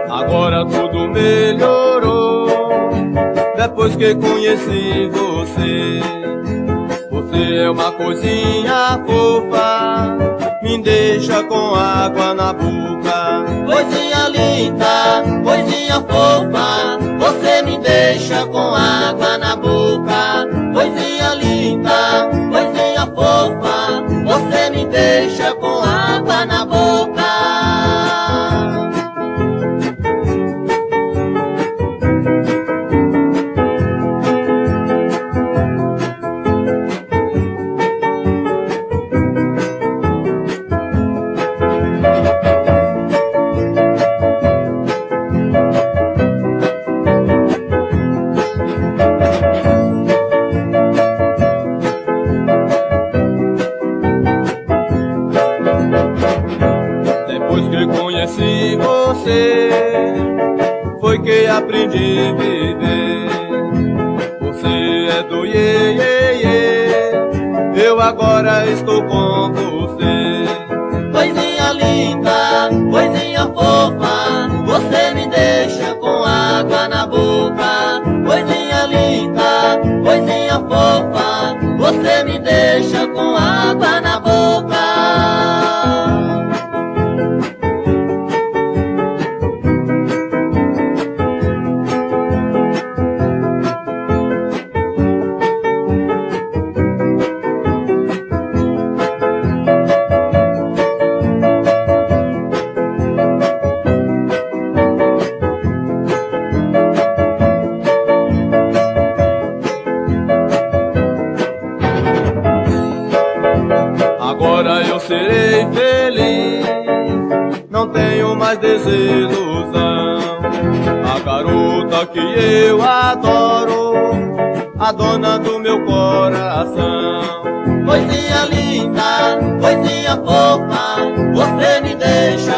Agora tudo melhorou depois que conheci você. Você é uma coisinha fofa, me deixa com água na boca. Coisinha linda, coisinha fofa, você me deixa com água na boca. Coisinha linda, coisinha fofa, você me deixa com água na boca. Depois que conheci você, foi que aprendi a viver. Você é do iê, iê, iê, eu agora estou com você. Coisinha linda, coisinha fofa, você me deixa com água na boca. Coisinha linda, coisinha fofa, você me deixa com água na boca. Agora eu serei feliz, não tenho mais desilusão. A garota que eu adoro, a dona do meu coração. Coisinha linda, coisinha fofa, você me deixa.